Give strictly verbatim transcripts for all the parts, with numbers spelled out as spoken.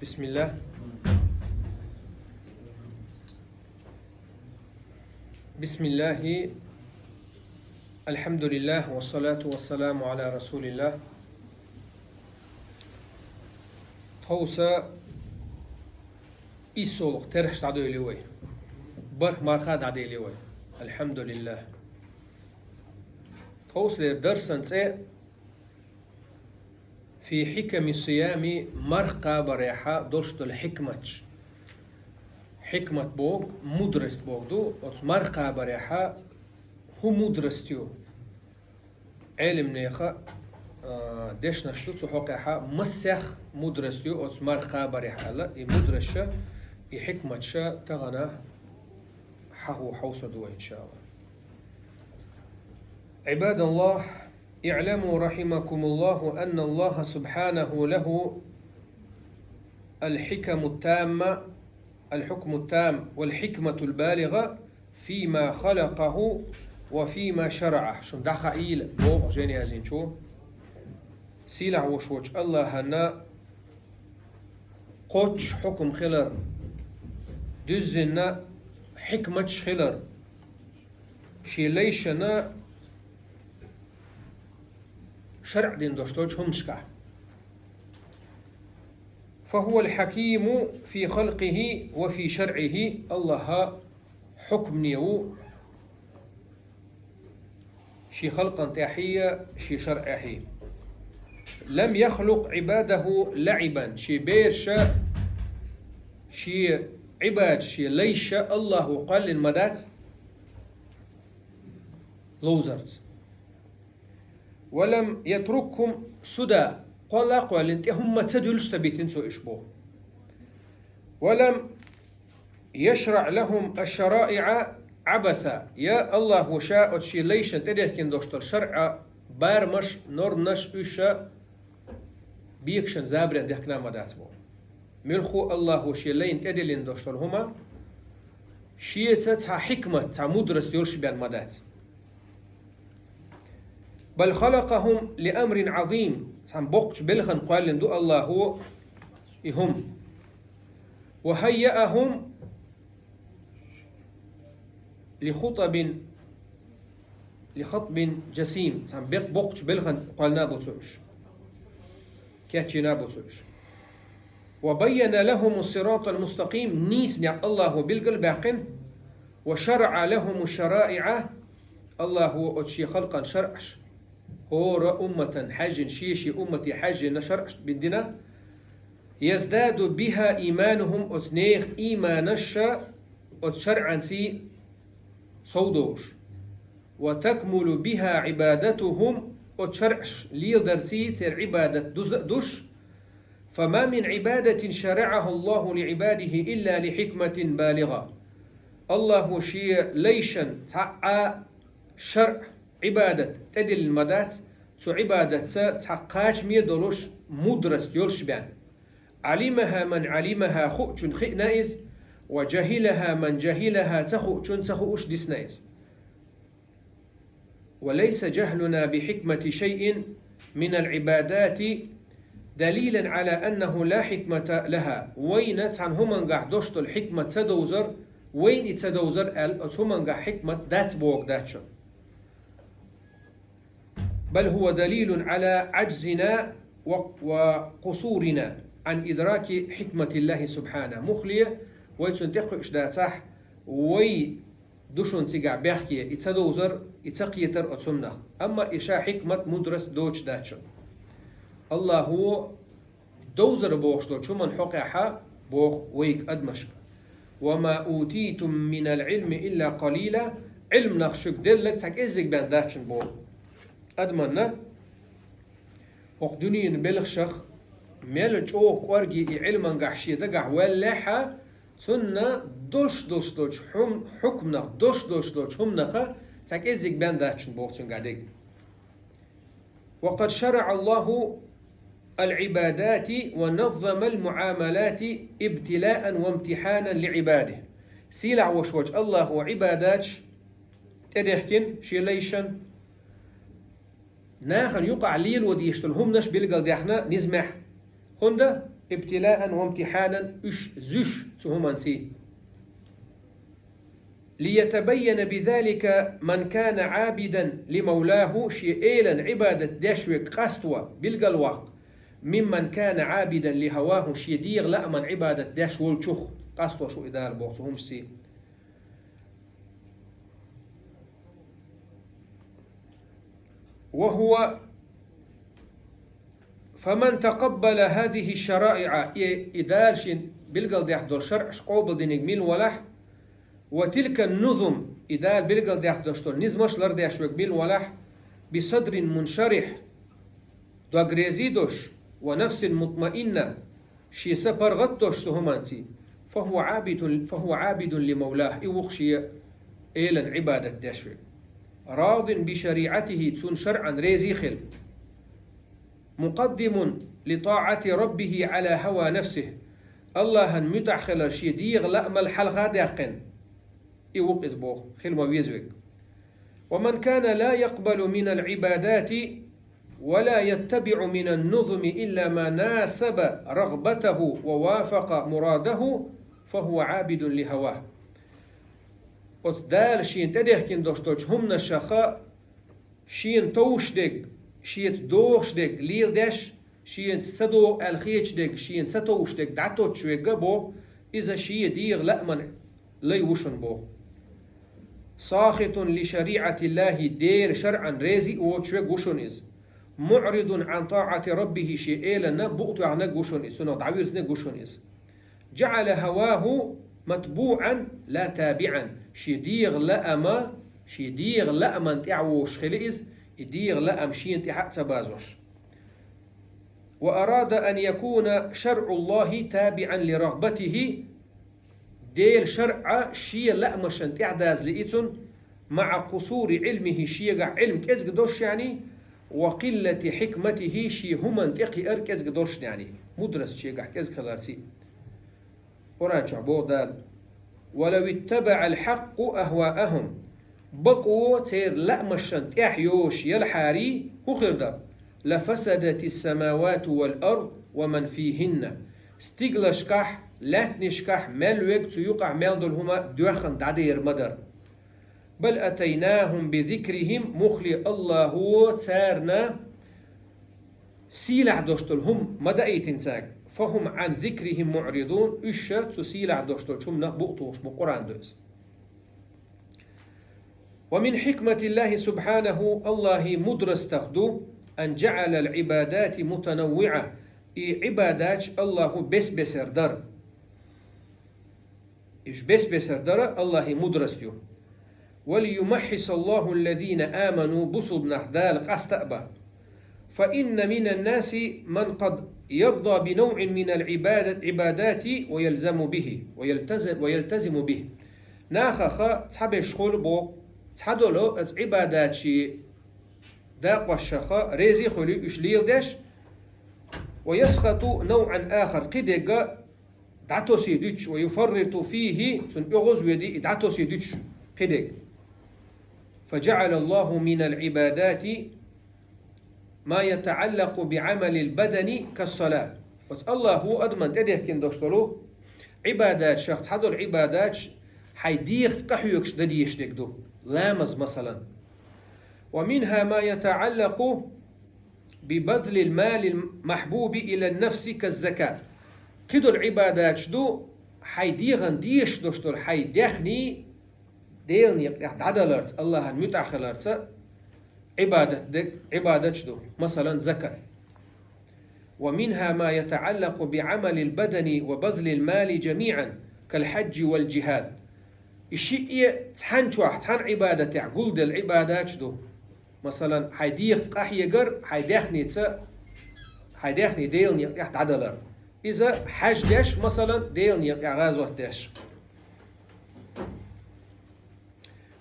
بسم الله. بسم الله. الحمد لله والصلاة والسلام على رسول الله. Тховса иссолгӀа терхаш дӀадойле вай. БархӀ марха дӀаделе вай. الحمد لله. Тховсалера дарсан цӀе في حكم الصيام, марха кхабарехьа долуш долу хьикматаш. Хьикмат боху, мудрость боху ду, оцу марха кхабарехьа хӀун мудрость ю? Ӏелимнеха, а, дешнаш ду цу хьокъехьа, массех мудрость ю оцу марха кхабарехьа аьлла, и мудрость ша, и хьикмат ша тахана хьахо хьовса ду вай, иншаалла. عباد الله، اعلموا رحمكم الله أن الله سبحانه له الحكم التامة، الحكم التام والحكمة البالغة فيما خلقه وفيما شرعه. Шун даха ил боху жени язинчу. Сийлахь вуш вочу Аллахана кхоччуш хьукум хилар, дуьззина хьикматаш хилар, шен лайшана шаръ дина долуш долчу хӀуманашкахь. فهو الحكيم في خلقه وفي شرعه. Аллаха хьукмане ву шен халкъан тӀехьия, шен шаръехьия. لم يخلق عباده لعبا. Шен бераша, шен Ӏибадаш, шен лайша Аллахо кхоьллина ма дац ловзарца. ولم يتركهم سدى. Кхолла а кхоьллина, тӀе хӀумма ца дуьллуш ца битина цо уьш боху. ولم يشرع لهم الشرائع عبثا. Я Аллахо ша оцу шен лайшана тӀедехкина долуш долу шаръа барамаш, норманаш уьш ша бекашан забарен дехкина ма дац боху. Муьлхха а Аллахо шен лайна тӀедиллина долуш долу хӀума, шеца цхьа хьикмат, цхьа мудрость йолуш бен ма дац. بل خلقهم لأمر عظيم. Цхьана боккхачу белхан кхоьллина ду Аллахо и хӀума. وهيأهم لخطب، لخطب جسيم. Цхьана бекх боккхачу белхан кхоьллина бу цо уьш. Кечйина бу цо уьш. وبين لهم الصراط المستقيم. Нийса некъ Аллахо билгал баьккхина. وشرع لهم الشرائع. Аллахо оцу шен халкъан шаръаш, хӀора умматан хьаьжжина, шен-шен уммате хьаьжжина шаръаш бина дина. يزداد بها إيمانهم. Оцу нехан ийманаш ша оцу шаръанций сов долуш. وتكمل بها عبادتهم. Оцу шаръаш леладарций церан Ӏибадат дуза а душ. فما من عبادة شرعها الله لعباده إلا لحكمة بالغة. Аллахо шен лайшан цхьа а шаръ, Ӏибадат тӀедиллина ма дац, цу Ӏибадатца цхьа кхачаме долуш мудрость йолуш бен. علمها من علمها, хуучун хиъна иза, وجهلها من جهلها, ца хуучун ца хууш дисна иза. وليس جهلنا بحكمة شيء من العبادات دليلا على أنه لا حكمة لها. Вайна цхьана хӀумангахь дош долу хьикмат ца довзар, вайна и ца довзар аьлла, оцу хӀумангахь хьикмат дац боху дац шуна. بل هو دليل على عجزنا و، وقصورنا عن إدراك حكمة الله سبحانه. Мухле, вай цунна тӀекхуьуш дацахь, вай ду шуна цигахь бехке, и ца довзар, и ца кхетар оцу хӀуманах. Амма и ша хьикмат, мудрость доцуш дац шуна. Аллахо довзар бохуш долчу хӀуманна хьокъехьа боху вайга адамашка: وما أوتيتم من العلم إلا قليلا. Ӏилманах шуьга делларг цхьа кӀеззиг бен дац шуна боху. Адаманна хӀокху дуьненан белхашах мел чӀогӀа кӀорге и Ӏилмангахь шен дагахь ваьллехьа, цунна долуш долуш долчу хӀум-, хьукманах, долуш долуш долчу хӀуманаха цхьа кӀеззиг бен дац шуна боху цуьнгахь дерг. وقد شرع الله العبادات ونظم المعاملات ابتلاء وامتحانا لعباده. Сийлахь вуш волчу Аллахо Ӏибадаташ тӀедехкина шен лайшан, нахана юкъахь лело дезаш долу хӀуманаш билгалдаьхна низамехь. ХӀунда? ابتلاء وامتحانا, уьш зуьш цу хӀуманций. ليتبين بذلك من كان عابدا لمولاه, шен Элан Ӏибадат деш верг къастош, билгалваккха, ممن كان عابدا لهواه, шен дегӀан лааман Ӏибадат деш волчух къастош ву и Дала боху цу хӀуманций. وهو فمن تقبل هذه الشرائع, и, и Дала шен билгалдеш долу шарӀаш къобалдиниг мила валахь, وتلك النظم, и Дала билгалдеш долуш долу низамаш лардеш верг мила валахь, بصدر منشرح, дог реза долуш, ونفس مطمئنة, шен са паргӀат долуш цу хӀуманций, فهو عابد, فهو عابد لمولاه, и ву-кх шен Элан Ӏибадат деш верг. راض بشريعته, цуьнан шарӀан реза хилла. مقدم لطاعة ربه على هوى نفسه, АллахӀан муьтӀахь хилар шен дегӀан лаамал хьалха даьккхина. И ву-кх иза боху, хила ма веза верг. ومن كان لا يقبل من العبادات ولا يتبع من النظم إلا ما ناسب رغبته ووافق مراده فهو عابد لهواه. Оцу Дала шена тӀедехкина долуш долчу хӀуманашха шена товш дерг, шеца догӀуш дерг леладеш, шеца ца догӀу аьлла хеташ дерг, шена ца товш дерг дӀатоттуш верг а боху, иза шен дегӀан лааман лай ву шуна боху. ساخط لشريعة الله, Делан шарӀан реза а воцуш верг ву шуна иза. معرض عن طاعة ربه, шен Элана букъ тоьхнарг ву шуна иза, цунах дӀавирзинарг ву шуна иза. جعل هواه متبوعا لا تابعا, шен дегӀан лаама, шен дегӀан лааман тӀаьхьа вогӀуш хили иза, и дегӀан лаам шена тӀаьхьа а ца базош. وأراد أن يكون شرع الله تابعا لرغبته, Делан шарӀ шен лаамашна тӀаьхьа дазале и цунна, مع قصور علمه, шегахь Ӏилма кӀезиг долуш яьний, وقلة حكمته, шен хӀуманна тӀекхиар кӀезиг долуш яьний, мудрость шегахь кӀезиг хиларций. Къуръан чохь боху Дала: ولو اتبع الحق أهواءهم, бакъо церан лаамашна тӀаьхьа йолуш елхьарий, хӀун хир дара? لفسدت السماوات والأرض ومن فيهن, стиглашкахь, лаьттанашкахь мел верг, цу юкъахь мел долу хӀума доьхна дӀадер ма дара. بل أتيناهم بذكرهم, муххале АллахӀо царна сийлахь долуш долу хӀума ма даийтина цаьрга, فهم عن ذكرهم معرضون, уьш ша цу сийлахь долуш долчу хӀуманах букъ тухуш бу, Къуръан ду иза. ومن حكمة الله سبحانه, АллахӀан мудрастах ду, أن جعل العبادات متنوعة, и Ӏибадаташ АллахӀо бес-бесара дара. Уьш бес-бесара дара АллахӀан мудрость ю. وليمحص الله الذين آمنوا, бусулба нах Дала къаста а бан. فإن من الناس من قد يرضى بنوع من العبادة, عبادات ويلزم به, ويلتزم, ويلتزم به. Нахаха цхьаберш хуьлу боху, цхьадолу оцу Ӏибадатийн дакъошха реза а хуьлий уьш леладеш, ويسخط نوعا آخر, кхидерг дӀатосий дуьтуш, ويفرط فيه, цунна оьгӀаз а ведий, и дӀатосий дуьтуш кхидерг. فجعل الله من العبادات ما يتعلق بعمل البدن كالصلاة. Оцу АллахӀо адамна тӀедехкина долуш долу Ӏибадаташах цхьадолу Ӏибадаташ хьайн дегӀаца къахьоьгуш дан дезаш дерг ду, ламаз, масалан. ومنها ما يتعلق ببذل المال المحبوب إلى النفس كالزكاة. Кхидолу Ӏибадаташ ду, хьайн дегӀана дезаш долуш долу хьайн даьхний Делан некъа тӀехь дӀадаларца, АллахӀан муьтӀахь хиларца Ӏибадат де-, Ӏибадаташ ду, масалан, закат. ومنها ما يتعلق بعمل البدن وبذل المال جميعا كالحج والجهاد. И шиъ а цхьана чохь, цхьана Ӏибадатехь гулделла Ӏибадаташ ду. Масалан, хьайн дегӀаца къахьегар, хьайн даьхница, хьайн даьхни Делан некъа тӀехь дӀадалар. Иза хьаьж деш, масалан, Делан некъа тӀехь гӀазот деш.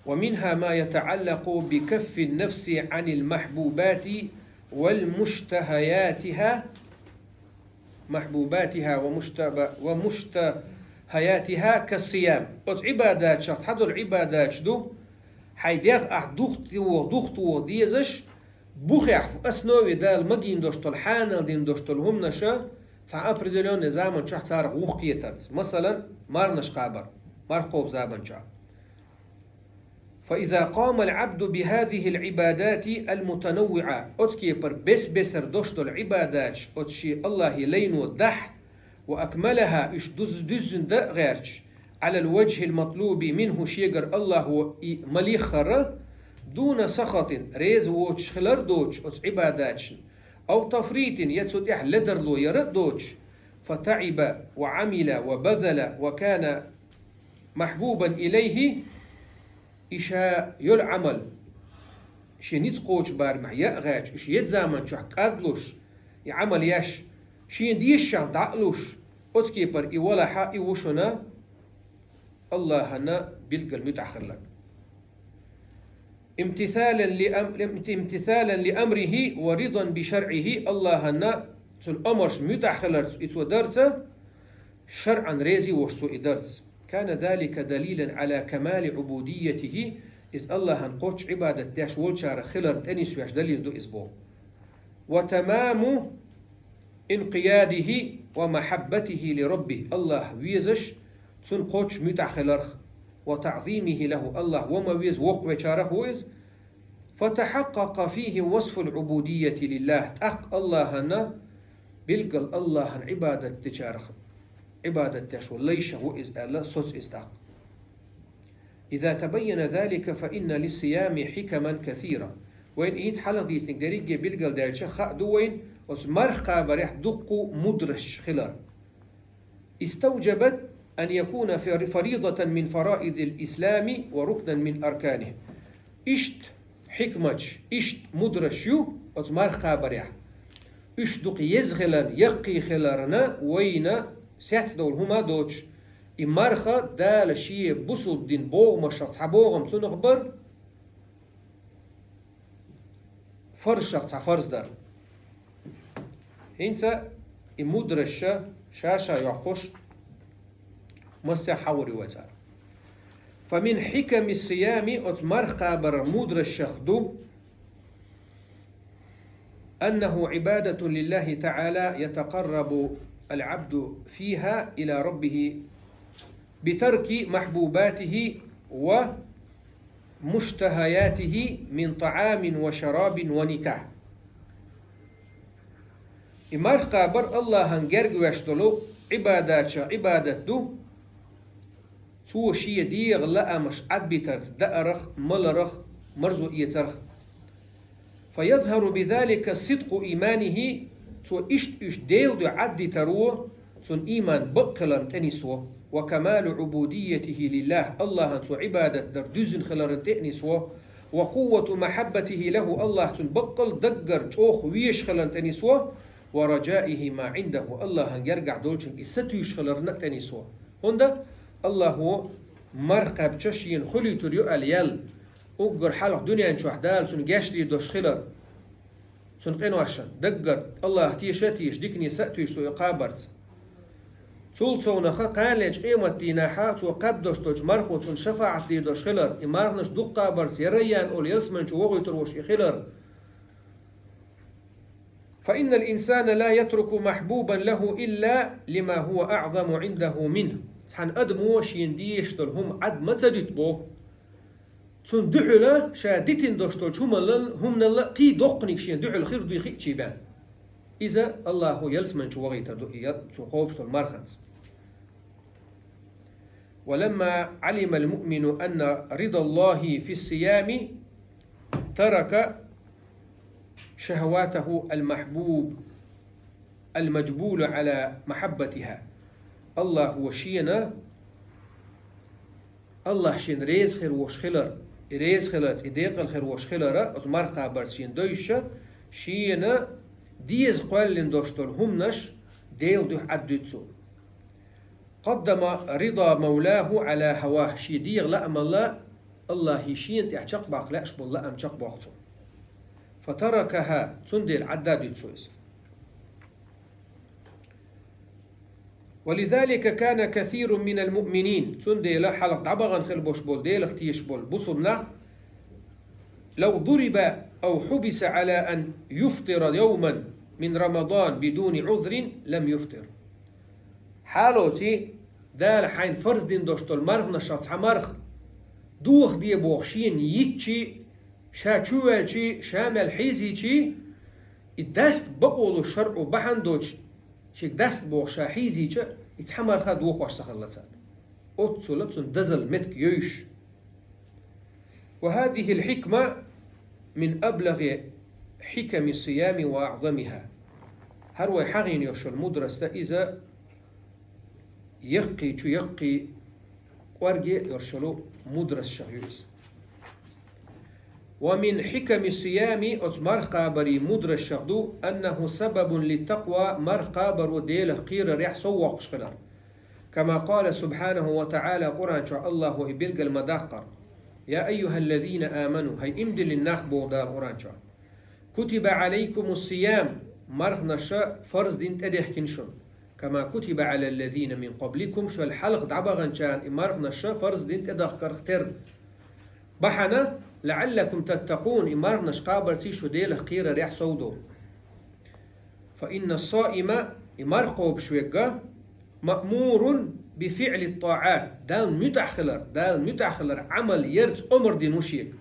ومنها ما يتعلق بكف النفس عن المحبوبات والمشتهياتها، محبوباتها ومشتب-، ومشتهياتها كالصيام. Оцу Ӏибадаташах цхьадолу Ӏибадаташ ду, хьайн дегӀ ахь духтух, духтух дезаш, бухехь в основе Дала магийна долуш долу, хьанал дина долуш долу хӀуманаша, Цхьа определённый заман чохь царах вухкхетарца. Масалан, мархнаш кхабар, марха кхобу заман чохь. فإذا قام العبد بهذه العبادات المتنوعة, оцу кепара бес-бесара дош долу Ӏибадаташ оцу шен Аллахе лайно дахь, وأكملها, уьш дуз-, дуьззина дан а гӀерташ, على الوجه المطلوب منه, шегара Аллахо и ма-леххара, دون سخط, реза воцуш хилар а доцуш оцу Ӏибадаташна, أو تفريط, я цу тӀехь ледарло яр а доцуш, فتعب وعمل وبذل وكان محبوبا إليه, и ша йолу Ӏамал, шен ницкъ кхочу барамехь яа гӀерташ, уьш еза заман чохь кӀадлуш, и Ӏамал еш, шен дешашна дӀа а луш, оцу кепара и валахьа, и ву шуна Аллахьана билггал муьтӀахь хилларг. امتثالا لأم-، امتثالا لأمره ورضا بشرعه, Аллахьана цуьнан омрашна муьтӀахь хиларца и цо дарца, шарӀан реза вош цо и дарца. كان ذلك دليلا على كمال عبوديته, иза Аллахьан кхоччуш Ӏибадат деш волчарах хиларна тӀенисвеш далил ду иза боху. وتمام انقياده ومحبته لربه, Аллахь везаш, цунна кхоччуш муьтӀахь хиларх, وتعظيمه له, Аллахь ва ма веза воккхавечарах ву иза, فتحقق فيه وصف العبودية لله, тӀаккха Аллахьана, билггал Аллахьана Ӏибадат дечарах, Ӏибадат деш волу лайшах ву иза аьлла, соцу иза тӀаккха. إذا تبين ذلك فإن للصيام حكما كثيرة. Вайна хӀинца хьалха дийцинарг дерриге билгалдаьлча, хаа ду вайна оцу марха кхабарехь дуккха мудраш хилар. استوجبت أن يكون فر-، فريضة من فرائض الإسلام وركنا من أركانه. Иштта хьикматаш, иштта мудраш ю оцу марха кхабарехь. Уьш дукха еза хиларна, яккхий хиларна вайна сецдовла хӀума а доцуш, и марха Дала шен бусулба дин богӀамашах цхьа богӀам цунах бар, фарзашах цхьа фарз дар. ХӀинца и мудраш ша-ша йоккхуш, массехь хьагӀур ю вай цара. فمن حكم الصيام, оцу марха кхабаран мудрашах ду, أنه عبادة لله تعالى يتقرب العبد فيها إلى ربه بترك محبوباته ومشتهياته من طعام وشراب ونكاح. И марха кхабар Аллахьан герга веш долу Ӏибадаташа Ӏибадат ду, цо шен дегӀан лаамаш Ӏадбитарца даарах, маларах, марзо эцарх. فيظهر بذلك صدق إيمانه, цо иштта уьш Делан дуьхьа Ӏаддитаро, цуьнан ийман бакъ хиларна тӀенисво, وكمال عبوديته لله, Аллахьан цо Ӏибадат дар дуьззина хиларна тӀе а нисво, وقوة محبته له, Аллахь цунна баккъал даггара чӀогӀа везаш хиларна тӀе нисво, ورجائه ما عنده, Аллахьан гергахь долчуьнга и сатуьйсуш хиларна а тӀе нисво. ХӀунда Аллахьо марха кхаьбча шена хуьлуьйтур ю аьлла ял, уггар хьалха дуьнен чохь Дала цунна гечдийр долуш хилар, цунна къиношна даггара Аллахь теша а теша, дикане са а туьйсу и кхабарца. Цул совнаха кханалечу къематдийнахьа цо кхаьбдош долчу мархо цунна шафаӀат дийр долуш хилар, и марханаш дукха кхабарца я Райян олу ялсамани чу вохуьйтур волуш и хилар. فإن الإنسان لا يترك محبوبا له إلا لما هو أعظم عنده منه. Цхьана адамо шена дезаш долу хӀума Ӏад ма ца дуьту боху. Цунна дуьхьала ша дитина долуш долчу хӀуманал-, хӀуманал а кхин доккханиг шена дуьхьала хир дуй хиъчий бен. Иза Аллахо ялсамани чу вахийтар ду и ял-, цо кхобуш долу марханца. ولما علم المؤمن أن رضا الله في الصيام ترك شهواته المحبوب المجبول على محبتها. Аллахо шена Аллахь шена реза хир волуш хилар, и реза хиларца, и декъала хир волуш хилара, оцу марха кхабарца шена дойша, шена деза кхоьллина долуш долу хӀуманаш Делан дуьхьа Ӏаддуьту цо. قدم رضا مولاه على هواه, шен дегӀан лаамалла Аллахье шена тӀехь чекхбаккха лаьаш болу лаам чекхбоккху цо. فتركها, цундела Ӏадда дуьту цо иза. ولذلك كان كثير من المؤمنين, цундела хьалха дӀабахана хила болуш болу, Делах тешаш болу бусулба нах, لو ضرب أو حبس على أن يفطر يوما من رمضان بدون عذر لم يفطر. Хьалоций, Дала хьайна фарз дина долуш долу марханашах цхьа марха дохаде боху шена йитчий, ша чу ваьлчий, ша мел хьийзийчий, и даста бакъо луш шаръо бахьана доцуш, шега даста боху ша хьийзийча, и цхьа марха дохош ца хилла царна. Оццула цунна дазал меттиг йойуш. وهذه الحكمة من أبلغ حكم الصيام وأعظمها. ХӀара вай хьахийна йолуш йолу мудраста иза яккхий чу яккхий кӀорге йолуш йолу мудрасташах ю иза. ومن حكم الصيام, оцу марха кхабарийн мудрасташах ду, أنه سبب للتقوى, марха кхабаро Делах кхерарехь сов воккхуш хилар. كما قال سبحانه وتعالى, Къуръан чохь Аллахо и билгал ма даккхара: يا أيها الذين آمنوا, хӀай иман диллина нах, боху Дала Къуръан чохь, كتب عليكم الصيام, марханаш фарз дина тӀедехкина шуна, كما كتب على الذين من قبلكم, шул хьалха дӀабаханчарна и марханаш фарз дина тӀедахкарх терра. Бахьана, لعلكم تتقون, и марханаш кхабарций шу Делах кхерарехь сов до. فإن الصائم, и марха кхобуш верг, مأمور بفعل الطاعات, Далла муьтӀахь хилар, Далла муьтӀахь хилар, Ӏамал ярца омра дина ву шега.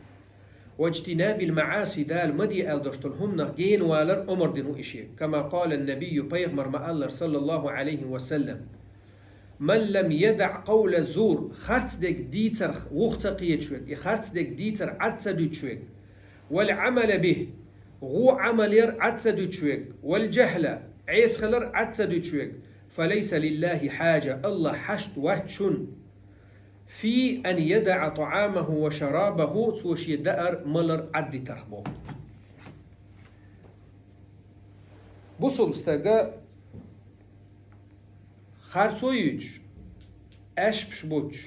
واجتناب المعاصي, Дала ма де аьлла долуш долу хӀуманах гена валар омра дина ву и шега. كما قال النبي, пайхамар ма-аллара, صلى الله عليه وسلم: من لم يدع قول الزور, харц дерг дийцарх вуха ца кхеташ верг, и харц дерг дийцар Ӏад ца дуьтуш верг, والعمل به, гӀо Ӏамал яр Ӏад ца дуьтуш верг, والجهل, Ӏеса хилар Ӏад ца дуьтуш верг, فليس لله حاجة, Аллахь хьашт вац шуна, في أن يدع طعامه وشرابه, цо шен даар, малар Ӏад дитарх боху. Бусулба стага харцо юьйцуш, аьшпаш буьтуш,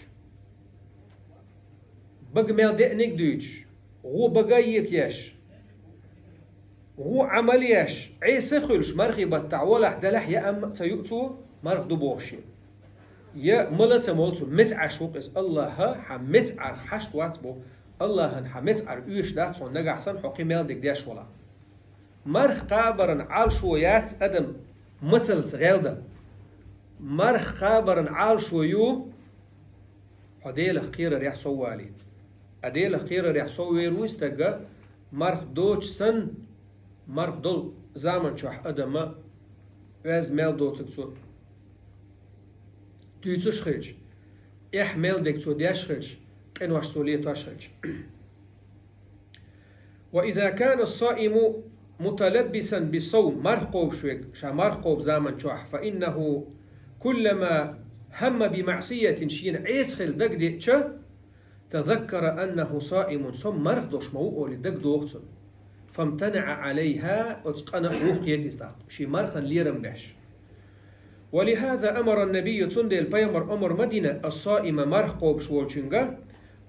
бага мел деаниг дуьйцуш, гӀо бага екъеш, гӀо Ӏамал еш, Ӏеса хуьлуш, мархий баттахь волахь, делахь, я амма ца юу цо, марха ду бохуш ю. Я мала ца молу цо, меца Ӏаш ву-кх иза. Аллахьа хьан меца Ӏарх хьашт вац боху, Аллахьан хьан меца Ӏар оьшуш дац хьуна, нагахь санна хьо кхин мел дерг деш валахь. Марха кхабаран Ӏалашо яц адам мацаллица гӀелдан. Марха кхабаран Ӏалашо ю хьо Делах кхерарехь сов валийта. Ткъа Делах кхерарехь сов вер вуй стага, марха доцуш санна, марха долу заман чохь адама оьзда мел доцург цо дуьйцуш хилча, эхь мел дерг цо деш хилча, къинош цо летош хилча. وإذا كان الصائم متلبسا بالصوم, марха кхобуш верг, ша марха кхобу заман чохь, فإنه كلما هم بمعصية, шена Ӏеса хила дагадеъча, تذكر أنه صائم, со марха долуш ма ву олий дагадоху цунна. فامتنع عليها, оцу къинах юхакхета иза тӀаккха, шен мархан лерам беш. ولهذا أمر النبي, цундела пайхамар омра ма дина, الصائم, марха кхобуш волчуьнга,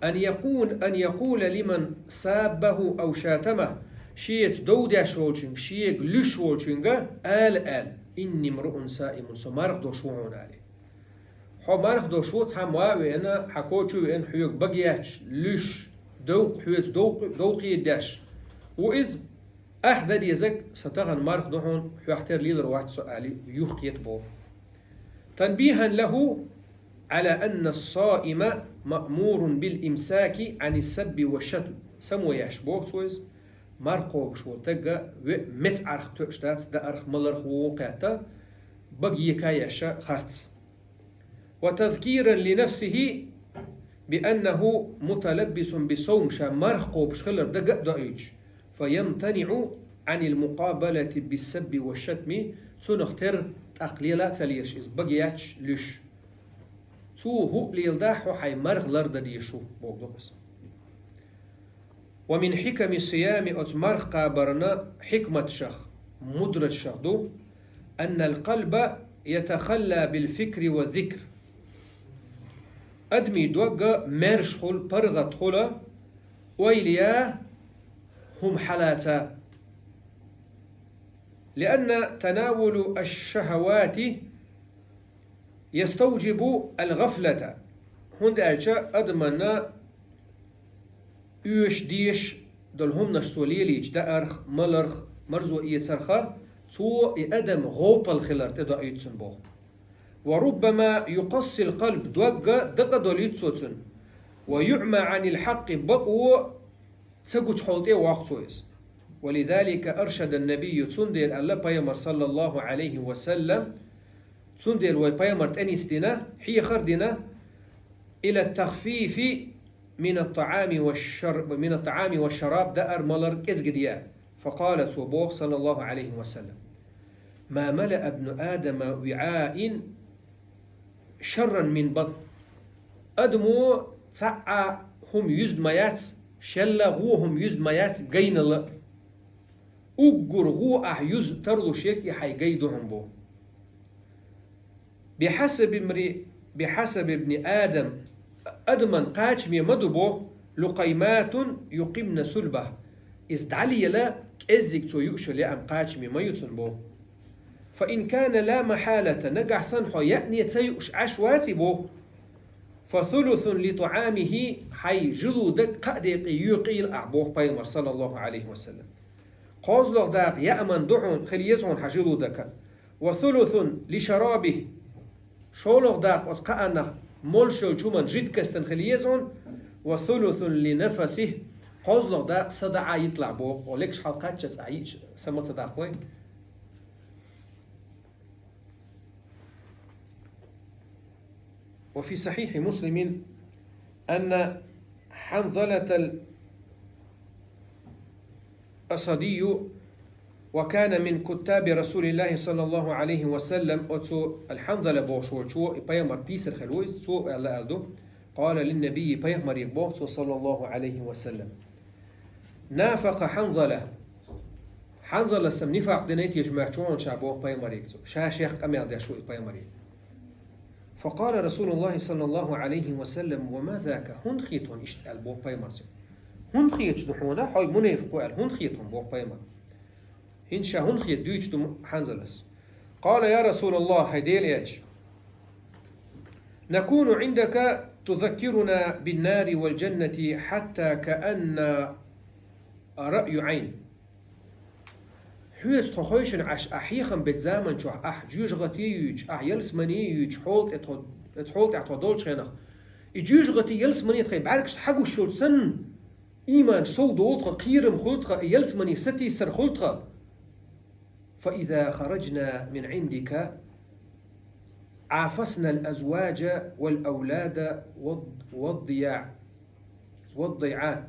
أن يقول, أن يقول لمن سابه أو شاتمه, шеца дов деш волчуьнга, шега луьйш волчуьнга ала аьлла: إني امرؤ صائم, со марха долуш ву хьуна, ала. Хьо марха долуш ву, цхьамма ван а веана, хьан коча а веана, хьоьга бага етташ, луьйш, довкъ, хьоьца довкъ-, довкъе деш ву иза, ахь дан дезарг, сан тахана марха ду хьуна, хьох тера лелар вац со, ала юхакхета боху. تنبيها له على أن الصائم مأمور بالإمساك عن السب والشتم. Само еш боху цо иза, марха кхобуш волу стага ве-, меца Ӏарх тоьуш дац, даарх, маларх, вон кхетта, бага ека еш харц. وتذكيرا لنفسه بأنه متلبس بالصوم, ша марха кхобуш хилар дага а доуьйтуш, فيمتنع عن المقابلة بالسب والشتم, цунах тера тӀаккха лела а ца лелаш иза, бага етташ, луьйш. Цо хӀуъа леладахь, хьо хьайн марха лардан дезаш ву, боху иза. ومن حكم الصيام, оцу марха кхабарна хьикматашах, мудраташах ду, أن القلب يتخلى بالفكر والذكر. Адамийн дог маьрша хуьлу, паргӀат хуьлу, ойла ян, хӀума хьалаца. لأن تناول الشهوات يستوجب الغفلة. ХӀунда аьлча адамна оьшуш дезаш долу хӀуманаш цо лелийча, даарх, маларх, марзо эцарх, Цо и адам гӀопал хилар тӀедоуьйту цунна боху. «وربما يقسي القلب», догга дакъа долуьйту цо цуьнан. «ويعمى عن الحق», бакъо ца гучу хьол тӀе а воккху цо иза. «ولذلك أرشد النبي», цундела аьлла пайхамар, саллаллаху Ӏалайхи ва саллам, цундела вай пайхамар тӀенисдина, хьехар а дина, «إلى التخفيف من الطعام والشر-، من الطعام والشراب», даар-малар кӀезга де. «فقال», цо боху, саллаллаху Ӏалайхи ва саллам: «ما ملأ ابن آدم وعاء شرا من بطن». Адамо цхьа а хӀума юьзна ма яц, шелла гӀо хӀума юьзна ма яц гайнала. Уггар гӀо ахь юза тарлуш ерг и хьайн гай ду хьуна боху. «بحسب امرئ، بحسب ابن آدم», адаман кхачаме ма ду боху, «لقيمات يقمن صلبه». Иза дӀалела кӀеззиг цо юуш йолу яа кхачаме ма ю цунна боху. «فإن كان لا محالة», нагахь санна хьо яъне ца юуш Ӏаш вац и боху, «فثلث لطعامه», хьайн жуьлу даг кхаа декъе йоькъийла ахь боху пайхамар, саллаллаху Ӏалайхи ва саллам. КхозлагӀа дакъа яаман ду хьуна, хила еза хьуна хьан жуьлу дакан. «وثلث لشرابه». ШолгӀа дакъа оцу кхааннах молуш йолчу хӀуман жидкостан хила еза хьуна. «وثلث لنفسه». КхозлагӀа дакъа са дӀа а йитлахь боху, о лекаш хьалкхаччалц а йиъча, са ма ца даккхалой. «وفي صحيح مسلم أن حنظلة الأسدي وكان من كتاب رسول الله صلى الله عليه وسلم», оцу Ал-Хьанзала бохуш волчо и пайхамар писар хир ву иза, цо аьлла аьлла ду: «قال للنبي», пайхамаре боху цо, саллаллаху Ӏалайхи ва саллам: «نافق حنظلة». Хьанзалас-м нифакъ динай теша моьтту хьуна ша боху пайхамаре цо. Ша шех къамел деш ву и пайхамаре. «فقال رسول الله صلى الله عليه وسلم: وما ذاك؟» ХӀунда хета хьуна иштта аьлла боху пайхамарс? ХӀунда хеташ ду хьуна, хьо мунепакъ ву аьлла, хӀунда хета хьуна боху пайхамар? ХӀинца ша хӀунда хета дуьйцуш ду Хьанзалас. «قال: يا رسول الله», хӀай Делан элча, «نكون عندك تذكرنا بالنار والجنة حتى كأن رأي عين». Хьоьца тхо хевшина Ӏаш, ахь хьехам бечу заманчохь ахь жоьжахате а юьйцуш, ахь ялсамане а юьйцуш, хьола тӀе тхо, оцу хьола тӀехь тхо долчу хенахь, и жоьжахати ялсамане тхайн бӀаьргашна хьагуш йолчу санна, ийманаш сов долу тхан, кхерам хуьлу тхан, и ялсамане сатийсар хуьлу тхан. «فإذا خرجنا من عندك عافسنا الأزواج والأولاد والض-، والضيع-، والضيعات».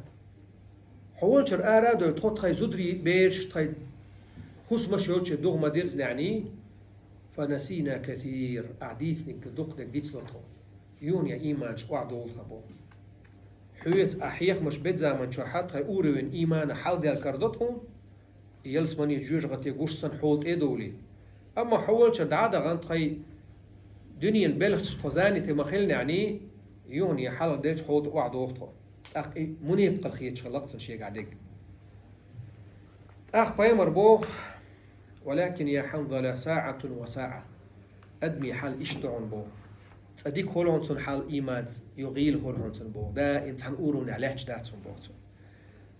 Хьо волчуьра ара а дой, тхо тхайн зударий, бераш, тхайн хӀусамаш йолчу дугӀу ма-дирзинехь, «فنسينا كثير», ахь дийцинарг дукха дерг дицло тхо. Юха а ийманаш охьадолу тхан боху. Хьоьца ахь хьехамаш бечу заманчохь тхайн уровень иймана хьалдел карадо тхуна, и ялсамане жоьжахате гуш санна хьола тӀе а довлий. Амма хьо волчуьра дӀа а дахана, тхайн дуьненан белхашца тхо занят ма хиллехь, юха а хьалха делча хьола тӀе охьадоху тхо. ТӀаккха и мунепакъалла хеташ хилла-кх цунна шегахь дерг. ТӀаккха пайхамар боху: «ولكن يا حنظلة ساعة وساعة». Адамийн хьал иштта ду хьуна боху. Цкъа дика хуьлу хьуна цуьнан хьал ийманца, юха гӀийла хуьлу хьуна цуьнан боху. Даим цхьана уровнехь лаьтташ дац хьуна боху цо.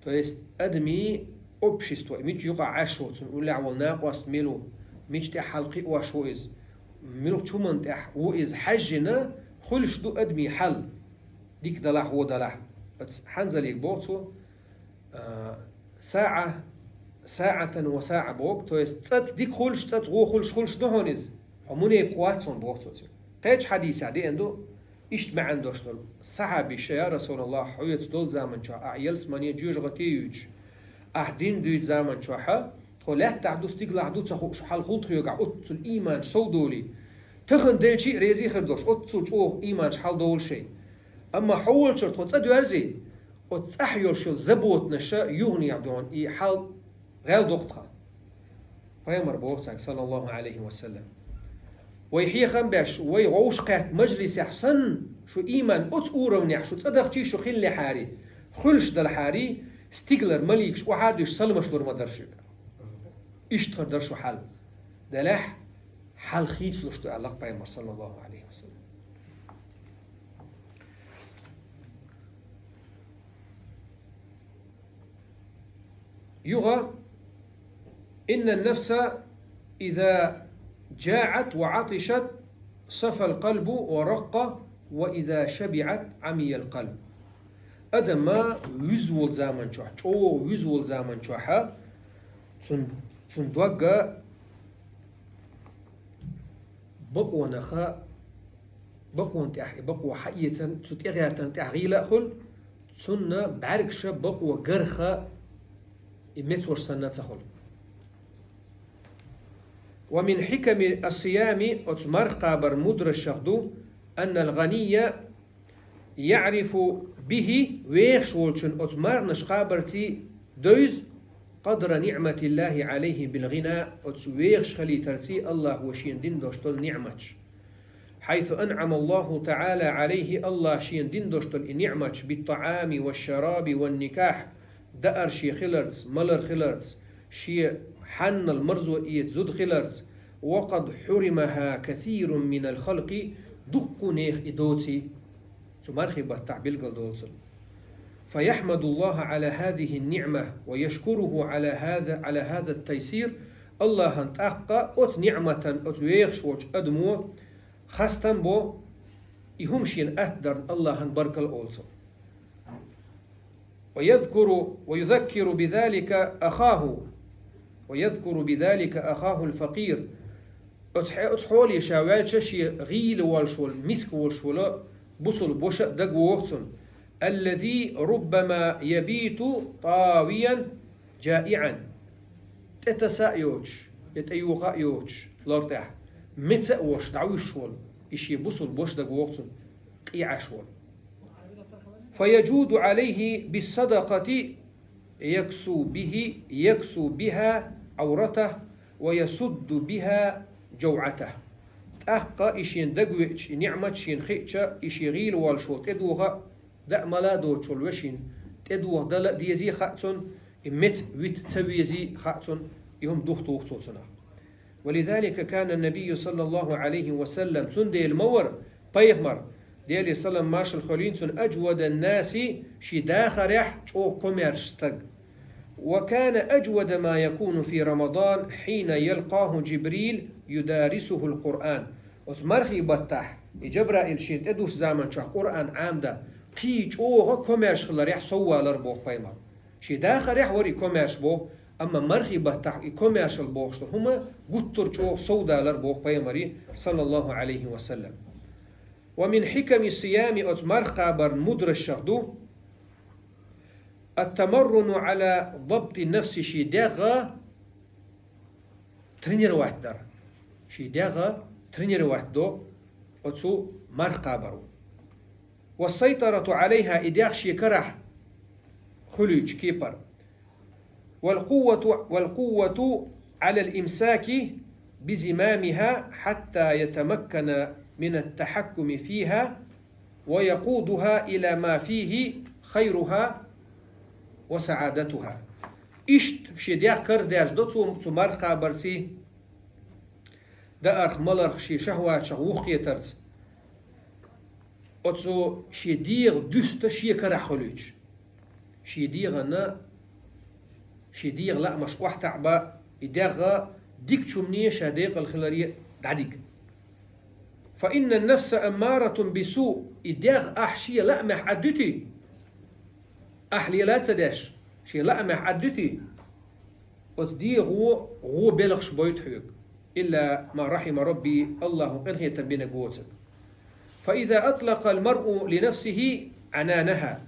То есть адамийн общество, мича юкъахь Ӏаш ву, цунна уллехь волу накъост мила ву, мича тӀехь хьалакхиош ву иза, муьлхачу хӀуманна тӀехь ву иза хьаьжжина, хуьлуш ду адамийн хьал, дика далахь, вон далахь. Оцу Хьанзале боху цо, а, «ساعة، ساعة وساعة» боху, то есть цкъаца дика хуьлуш, цкъаца вон хуьлуш, хуьлуш ду хьуна иза. Хьо мунепакъ вац хьуна боху цо цуьнга. Кхечу хьадисехь деана ду, иштта маьӀна долуш долу: «Сахьабий, ша, я Расулаллах, хьоьца долу заманчохь ахь ялсамане, жоьжахате юьйцуш, ахь дин дуьйцу заманчохь, тхо лаьттахь ду, стигалахь ду ца хууш хьал хуьлу тхоьгахь, оццул ийманаш сов долий. Тахана делчи а резий хир долуш, оццул чӀогӀа ийманаш хьалдолу шайн. Амма хьо волчуьра тхо цкъа доьрзий, оцу цӀахь йолуш йолу заботанаш юха а дохуна, и хьал гӀел доху тхан». Пайхамар боху цаьрга, саллаллаху Ӏалайхи ва саллам: «Вай хьехам беш, вай вовшахкхетта мажлисехь санна, шу ийман оцу уровнехь шу цкъа дахчий, шу хиллехьарий, хуьлуш далахьарий, стигалара маликаш охьа а дуьсуш, саламаш лур ма дара шуьга. Иштта хир дара шу хьал. Делахь, хьал хийцалуш ду», аьлла-кх пайхамар, саллаллаху Ӏалайхи ва саллам. Юха: «إن النفس إذا جاعت وعطشت صفا القلب ورق، وإذا شبعت عمي القلب. Адам вуьзза волу заман чохь, чӀогӀа вуьзза волу заман чохь, цун, цун дог бакъонах, бакъонна тӀехь, и бакъо хьаэцна, цу тӀегӀертарна тӀехь гӀийла а хуьлу, цунна бӀаьргаш бакъо гарх и мецвеш санна ца хуьлу. ومن حكم الصيام, оцу марха кхабар мудрашах ду, أن الغني يعرف به, вехаш волчун оцу марханаш кхабарций девза, قدر نعمة الله عليه بالغنى, оцу вехаш хилийтарций Аллахо шена дина долуш долу ниъматаш. حيث أنعم الله تعالى عليه, Аллахо шена дина долуш долу и ниъматаш, بالطعام والشراب والنكاح, даар шен хиларца, малар хиларца, шен хьанал марзо эца зуда хиларца, وقد حرمها كثير من الخلق, дуккха нехан и доций, цу мархий баттахь билгал долуш. فيحمد الله على هذه النعمة ويشكره على هذا، على هذا التيسير. Аллахьан тӀаккха оцу ниъматан оцу вехаш волчу адамо хастам бо, и хӀума шена атта дарна Аллахьан баркалла олу цо. ويذكر، ويذكر بذلك أخاه، ويذكر بذلك أخاه الفقير. Оцу хье-, оцу хьоле ша ваьлча шен гӀийла волуш волу, миска волуш волу бусулба ваша а дагавогӀу цунна. الذي ربما يبيت طاويا جائعا. ТӀетаса а йоцуш, я тӀеюха а йоцуш, лар тӀехь, меца а волуш, дӀавуьсуш волу, и шен бусулба ваша дагавогӀу цунна, къе Ӏаш волу. فيجود عليه بالصدقة يكسو به، يكسو بها عورته ويسد بها جوعته. ТӀаккха и шена дагавеача, и ниъмат шена хиъча, и шен гӀийла волуш волу тӀедуха а, даа мала а доцуш волу вешина тӀедуха дала а дезий хаьа цунна, и меца вита ца везий хаьа цунна, и хӀума дух туху цо цунах. ولذلك كان النبي صلى الله عليه وسلم, цундела ма вара пайхамар, Делера салам маршалла хуьлийла цунна, أجود الناس, шен дахарехь чӀогӀа комаьрша стаг. وكان أجود ما يكون في رمضان حين يلقاه جبريل يدارسه القرآن. Оцу мархий баттахь и Джабраил шена тӀедуссу заман чохь Къуръан Ӏамдан кхин чӀогӀа комаьрша хиларехь сов валар боху пайхамар. Шен дахарехь вара и комаьрша боху, амма мархий баттахь и комаьршалла бохуш долу хӀума гуттар а чӀогӀа сов далар боху пайхамаре, саллаллаху Ӏалайхи ва саллам. ومن حكم الصيام, оцу марха кхабарна мудрашах ду, التمرن على ضبط النفس, шен дегӀ тренировать дар. Шен дегӀ тренировать до оцу марха кхабаро. والسيطرة عليها, и дегӀ шен карахь хуьлуьйтуш кепара. والقوة، والقوة على الإمساك بزمامها حتى يتمكن من التحكم فيها ويقودها إلى ما فيه خيرها وسعادتها. Иштта шен дегӀ карадерзадо цо, цу марха кхабарций, даарх, маларх, шен шахӀваташах вухкхетарца. Оцу шен дегӀ дуьста шен карахь хуьлуьйтуш. Шен дегӀана, шен дегӀан лаамаш охьатаӀа бан, и дегӀ дикачу хӀумане ша декъала хиларе дӀадига. فإن النفس أمارة بالسوء, и дегӀ ахь шен лаамехь Ӏадуьтий, ахь лела а ца деш, шен лаамехь Ӏадуьтий, оцу дегӀо гӀо белхаш бойту хьоьга. إلا ما رحم ربي, Аллахо къинхетам бинарг воцург. فإذا أطلق المرء لنفسه عنانها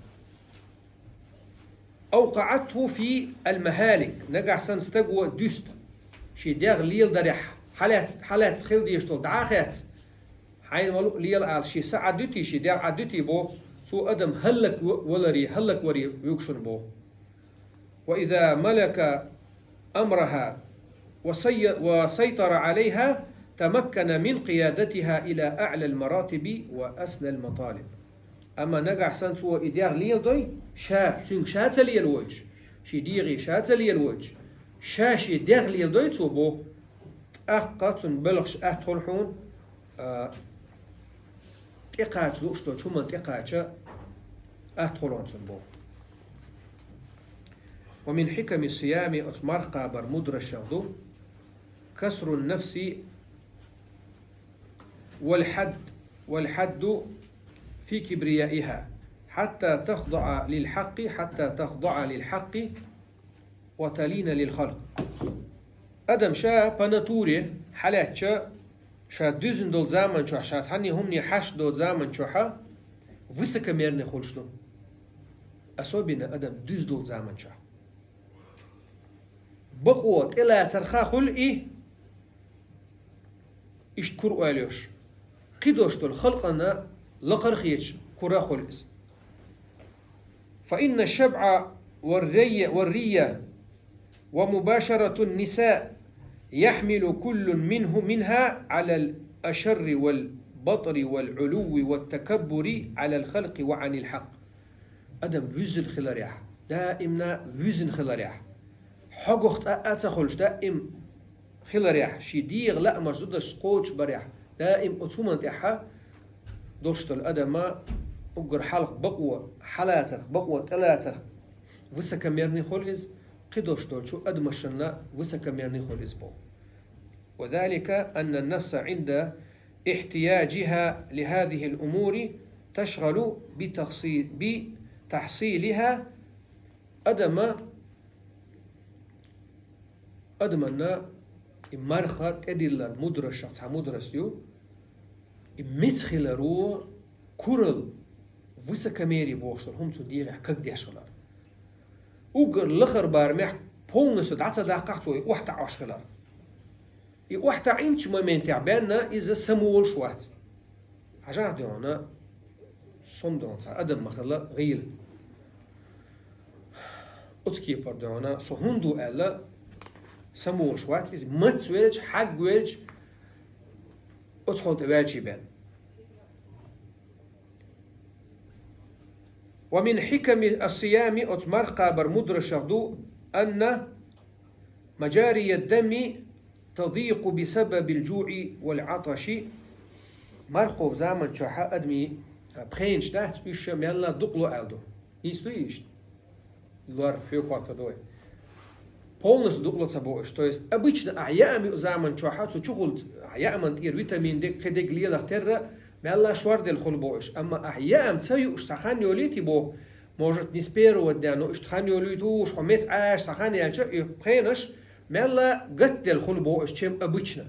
أوقعته في المهالك. Нагахь санна стаго дуьста шен дегӀ леладарехь, хьалаьцна, хьалаьцна хила дезаш долу дӀа а хецна, хьайна ма луъу лела ала, шен са Ӏадуьтий, шен дегӀ Ӏадуьтий боху, цо адам хӀаллакваларе, хӀаллакваре вуьгу шуна боху. وإذا ملك أمرها وسي-، وسيطر عليها تمكن من قيادتها إلى أعلى المراتب وأسنى المطالب. Амма нагахь санна цо и дегӀ леладой, ша, цуьнга ша ца лелавойтуш, шен дегӀе ша ца лелавойтуш, ша шен дегӀ леладой цо боху, тӀаккха цунна белхаш атта хуьлу хьуна, а, тӀекхача лууш долчу хӀуманна тӀекхача атта хуьлу хьуна цунна боху. ومن حكم الصيام, оцу марха кхабар мудрашах ду, كسر النفس والحد، والحد في كبريائها، حتى تخضع للحق، حتى تخضع للحق وتلين للخلق. Адам ша по натуре хьалаьцча, ша дуьзна долу заман чохь, ша цхьанне хӀумане хьашт долу заман чохь высокомерный хуьлуш ду. Особенно адам дуьзна долу заман чохь. Бакъо тӀелацарха хуьлу и, иштта кура ойла йолуш. Кхидолуш долу халкъана лакхара хеташ кура хуьлу иза. فإن الشبع والري، والري ومباشرة النساء يحمل كل منه، منها على الأشر والبطر والعلو والتكبر على الخلق وعن الحق. Адам вуьззина хиларехь, даимна вуьззина хиларехь, хьогах цкъа а ца хуьлуш, даим хиларехь, шен дегӀан лаамаш, зударшца кхочушбарехь, даим оцу хӀуманна тӀехь долуш долу адама уггар хьалха бакъо хьалацарх, бакъо тӀелацарх высокомерный хуьлу иза, кхидолуш долчу адамашна высокомерный хуьлу иза боху. وذلك أن النفس عند احتياجها لهذه الأمور تشغل بتخصي-، بتحصيلها. Адама, адаманна и марха тӀедиллар мудрашах цхьа мудрость ю, и меца хиларо курал, высокомерие бохуш долу хӀума цуьнан дегӀехь кагдеш хилар. Уггар лахара барамехь полностью дӀа ца даккхахь, цо и охьатаӀош хилар. И охьатаӀийначу моментехь бен иза самаволуш вац. Хьажахь, дуьхьал, со-м, дуьхьал, цхьа адам ма хилла гӀийла. Оцу кепара, дуьхьал, со хӀунда ву аьлла, самаволуш вац иза, мацвелча, хьагвелча, оцу хьал тӀе ваьлчий бен. ومن حكم الصيام, оцу марха кхабар мудрашах ду, أن مجاري الدم تضيق بسبب الجوع والعطش. Марха кхобу заман чохь адамийн пхенаш дац, уьш мелла дукъало аьлла ду. Нийса дуй иштта? Лор, хьоькхуьйтур ду вай. Полностью дукъало ца боху уьш. То есть, обычно ахь яам юу заман чохь, цу чухула ахь яаман тӀера витамин дерг, кхин дерг лелах терра, мелла шорделла хуьлу боху уьш. Амма ахь яам ца юуш цхьа хан йолуьйтий боху, может, не с первого дня, но иштта хан йолуьйтуш, хьо меца Ӏаш цхьа хан яьлча, и пхенаш мелла гатделла хуьлу боху уьш, чем обычно.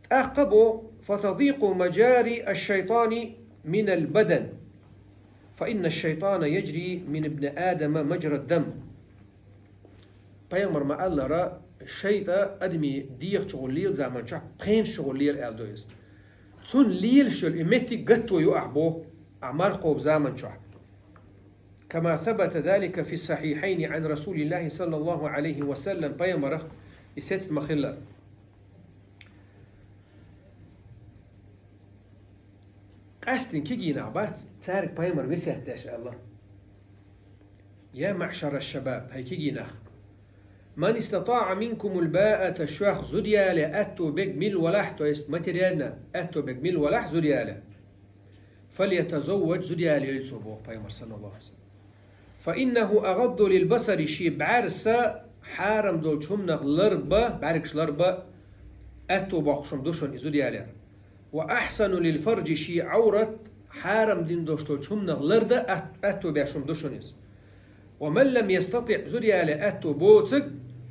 ТӀаккха боху: فتضيق مجاري الشيطان من البدن، فإن الشيطان يجري من ابن آدم مجرى الدم. Пайхамар ма-аллара, шайтӀа адамийн дегӀа чугӀула лела заман чохь, пхенаш чугӀула лела аьлла ду иза. Цунна лелаш йолу и меттиг гатто ю ахь боху, ахь марха кхобу заман чохь. كما ثبت ذلك في الصحيحين عن رسول الله صلى الله عليه وسلم, пайхамарах и сецна ма-хиллара. Къаьсттина кегий нах бац, цаьрга пайхамар весет деш аьлла: يا معشر الشباب, хӀай кегий нах, من استطاع منكم الباءة, шух зуда яле аьтто берг мила валахь, то есть материально аьтто берг мила валахь зуда яле, فليتزوج, зуда ялайойла цо, боху пайхамар, صلى الله عليه وسلم. فإنه أغض للبصر, шен бӀаьрса хьарам долчу хӀуманах ларба, бӀаьргаш ларба аьтто боккхуш хӀума ду шуна и зуда ялар. وأحصن للفرج, шен Ӏаврат хьарам дина долуш долчу хӀуманах ларда аьт-, аьтто беш хӀума ду шуна иза. ومن لم يستطع, зуда яле аьтто боцург,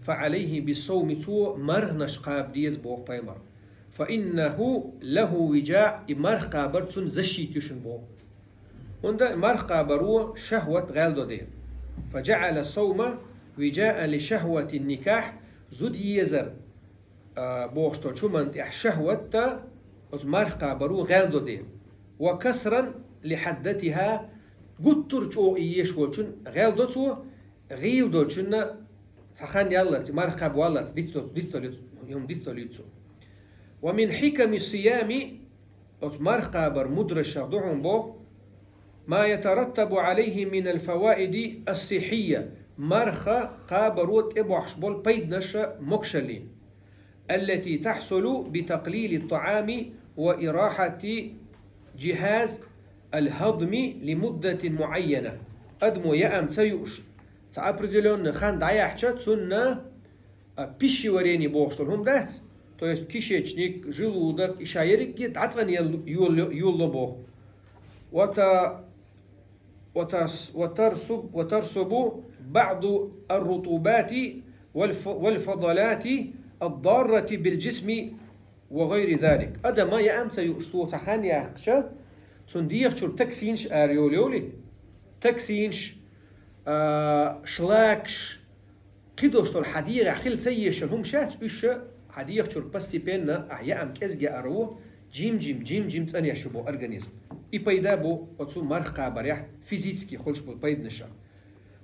فعليه بالصوم, цо марханаш кхаба деза, боху пайхамар. فإنه له وجاء, и марха кхабар цунна защита ю шуна, боху. ХӀунда марха кхабаро шахӀват гӀелдо дела. فجعل الصوم وجاء لشهوة النكاح, зуда езар, а, бохуш долчу хӀуманна тӀехь шахӀват а оцу марха кхабаро гӀелдо дела. وكسرا لحدتها, гуттар а чӀогӀа езаш волчун гӀелдо цо, гӀийла долчунна цхьа хан яллалц, марха кхаба валлалц, дицдо-, дицдолуьйту, хӀума дицдолуьйту цо. ومن حكم الصيام, оцу марха кхабар мудрашах ду хьуна, боху, ما يترتب عليه من الفوائد الصحية, марха кхабаро тӀебохьуш болу пайданаш могушаллин, التي تحصل بتقليل الطعام وإراحة جهاز الهضم لمدة معينة. Адамо яам ца юуш, цхьа определённый хан дӀаяьхьча, цунна А пищеварение бохуш долу хӀума дац, то есть кишечник, желудок, и ша ерриге дӀацӀанъял йол-, йолало боху. Ва та-, ва тас-, ва тарсуб-, ва тарсубу баъду ар-рутубати вал ф-, вал фадалати ад-даррати бил джисми ва гайри залик. Адама яам ца юуш цо цхьа хан яьккхича, цунна дегӀачуьра токсинаш ара йолайовлий? Токсинаш, а, шлакаш, кхидолуш долу хьан дегӀехь хила ца езаш йолу хӀума шац, уьш ша хьан дегӀачуьра постепенно ахьа яам кӀезиг яар ву, жим-жим, жим-жим цӀанъеш ю боху организм. И пайда бу оцу марха кхабарехь физически хуьлуш болу пайданашах.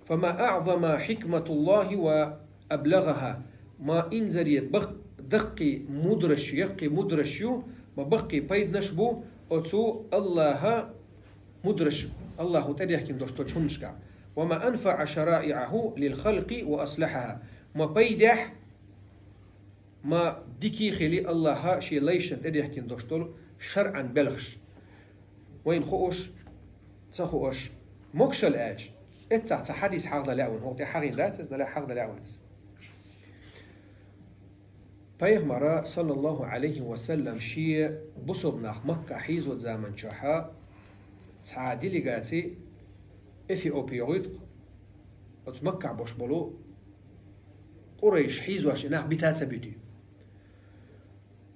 Фама аъзама хьикматуллахи ва аблагъаха. Ма инзаре бах-, даккхий мудраш ю, яккхий мудраш ю, ма баккхий пайданаш бу оцу Аллаха мудраш, Аллахо тӀедехкина долуш долчу хӀуманашкахь. Ва ма анфаъа шараиъаху лил халкъи ва аслахьаха. Ма пайдехь, ма дикий хили Аллаха шен лайшна тӀедехкина долуш долу шаръан белхаш. Вайна хууш, ца хууш, могушалла аьлча, эццахь цхьа хьадис хьагӀда лаьа вайна, хӀокху тӀе хьагӀийна дац иза, дале хьагӀда лаьа вайна иза. Пайхамара, саллаллаху Ӏалайхи ва саллам, шен бусалба нах Макка хьийзочу заман чохьа цхьа делегаци Эфиопе йогӀуьйту, оцу Маккахь бош болу къурайш хьийзош и нах бита ца буьтий.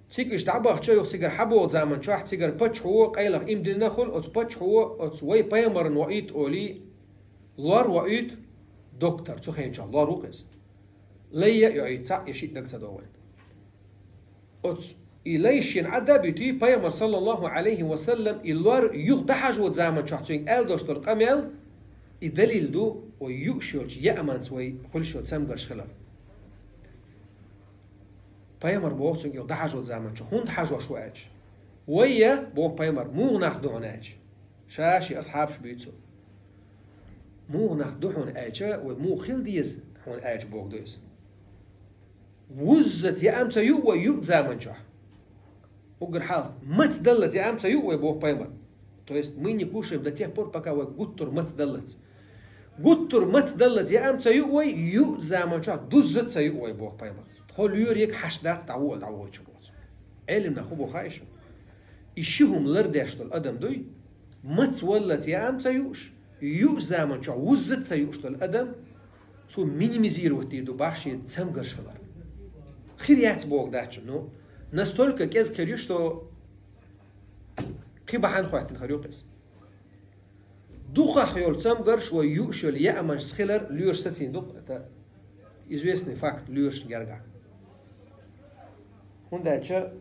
Цига уьш дӀабахча, юха цигара хьабогӀу заман чохь цигара паччахьо къайлаха имдина хуьлу, оцу паччахьо оцу вай пайхамарна ваийта олий, лор ваийта доктор, цу хенчохь лор ву-кх иза. Лай а йоуьйту цхьаъ я шиъ даг ца догӀу вайн. Оцу и лай шена Ӏадда а буьтий, пайхамар, саллаллаху Ӏалайхи ва саллам, и лор юха дӀахьажо заман чохь цуьнга аьлла долуш долу къамел, и далил ду, вай юуш йолчу яаманца вай хуьлуш йолу цамгарш хилар. Пайхамар боху цуьнга юха дӀахьажо заман чохь, хӀунда хьажош ву аьлча. Вай я, боху пайхамар, муха нах ду хьуна аьлча. Ша шен асхьабаш буьйцу. Муха нах ду хьуна аьлча, вай муха хила деза хьуна аьлча боху ду иза. Вуззаца яам ца юу вай юъ заман чохь. Уггар хьалха, маца даллаца яам ца юу вай боху пайхамар. То есть мы не кушаем до тех пор, пока вай гуттар маца даллаца. Гуттар маца даллаца яам ца юу вай, юъ заман чохь дузза ца юу вай боху пайхамар. Тхо лоьриг хьаш дац дӀавола дӀавоьдучу боху. Ӏелимнах хӀун боху хаьий шуна? И ши хӀума лардеш долу адам дуй, маца валлаца яам ца юуш, юуш заман чохь вузза ца юуш долу адам, цо минимизировать дийр ду бах шен цамгарш хилар. Хир яц боху дац, ну, настолько кӀезиг хир ю, что кхин бахьана хӀоьттина хир ю-кх иза. Дукхах йолу цамгарш вай юуш йолу яаманаш хилар лоьраш сацийна ду-кх, это известный факт лоьрашна гергахь. ХӀунда аьлча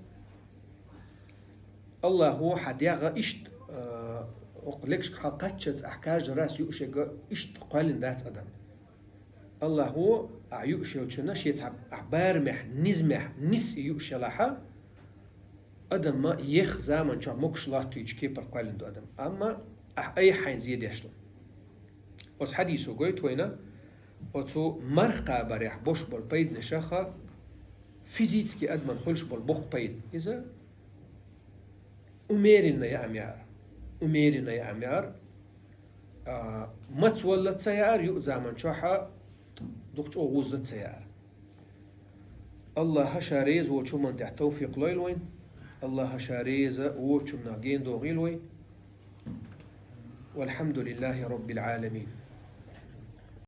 Аллахо хьан дегӀ иштта, а, окху легашка хьалкхаччалц ахь каждый раз юуш ерг иштта кхоьллина дац адам. Аллахо ахь юуш йолчунна шен цхьа ахь барамехь, низамехь, нис юуш елахьа, адамма еха заман чохь могуш латтуьйтуш кепара кхоьллина ду адам. Амма ахь айхьа хьайна зен деш ду. Оцу хьадисо гойту вайна, оцу марха кхабарехь бош болу пайданашаха физически адаман хуьлуш болу боккха пайда. Иза умеренная яам яар. Умеренная яам яар. А, маца валлаца ца яар, юъ заман чохьа дукха чӀогӀа вузза ца яар. Аллаха ша реза волчу хӀуманна тӀехь тавфикъ лойла вайн. Аллаха ша реза воцучунна гена догӀийла вай. Валхьамдулиллахи Роббил Ӏаламин.